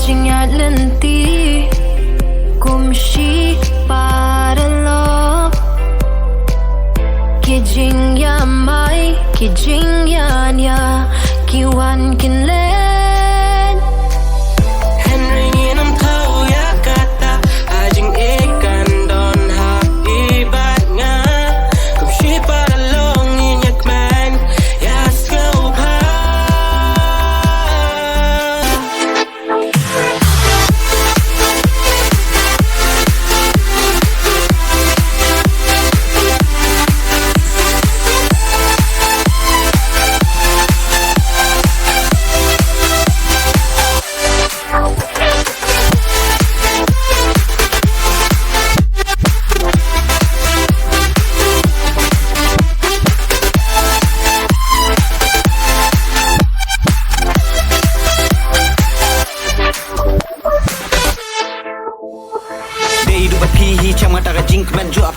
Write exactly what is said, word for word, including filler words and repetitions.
Jingïaid lynti kum shi paralok, ki jingïamai, ki jingïania, ki wan kin leit. Hynrei ngin ym thaw ïa kata, a jingïeit kan don ha phi bad nga. Kum shi paralok ngin ïakmen ïa sngewbha. Dei du bad phi hi, chang ma ta ka jingkmen jua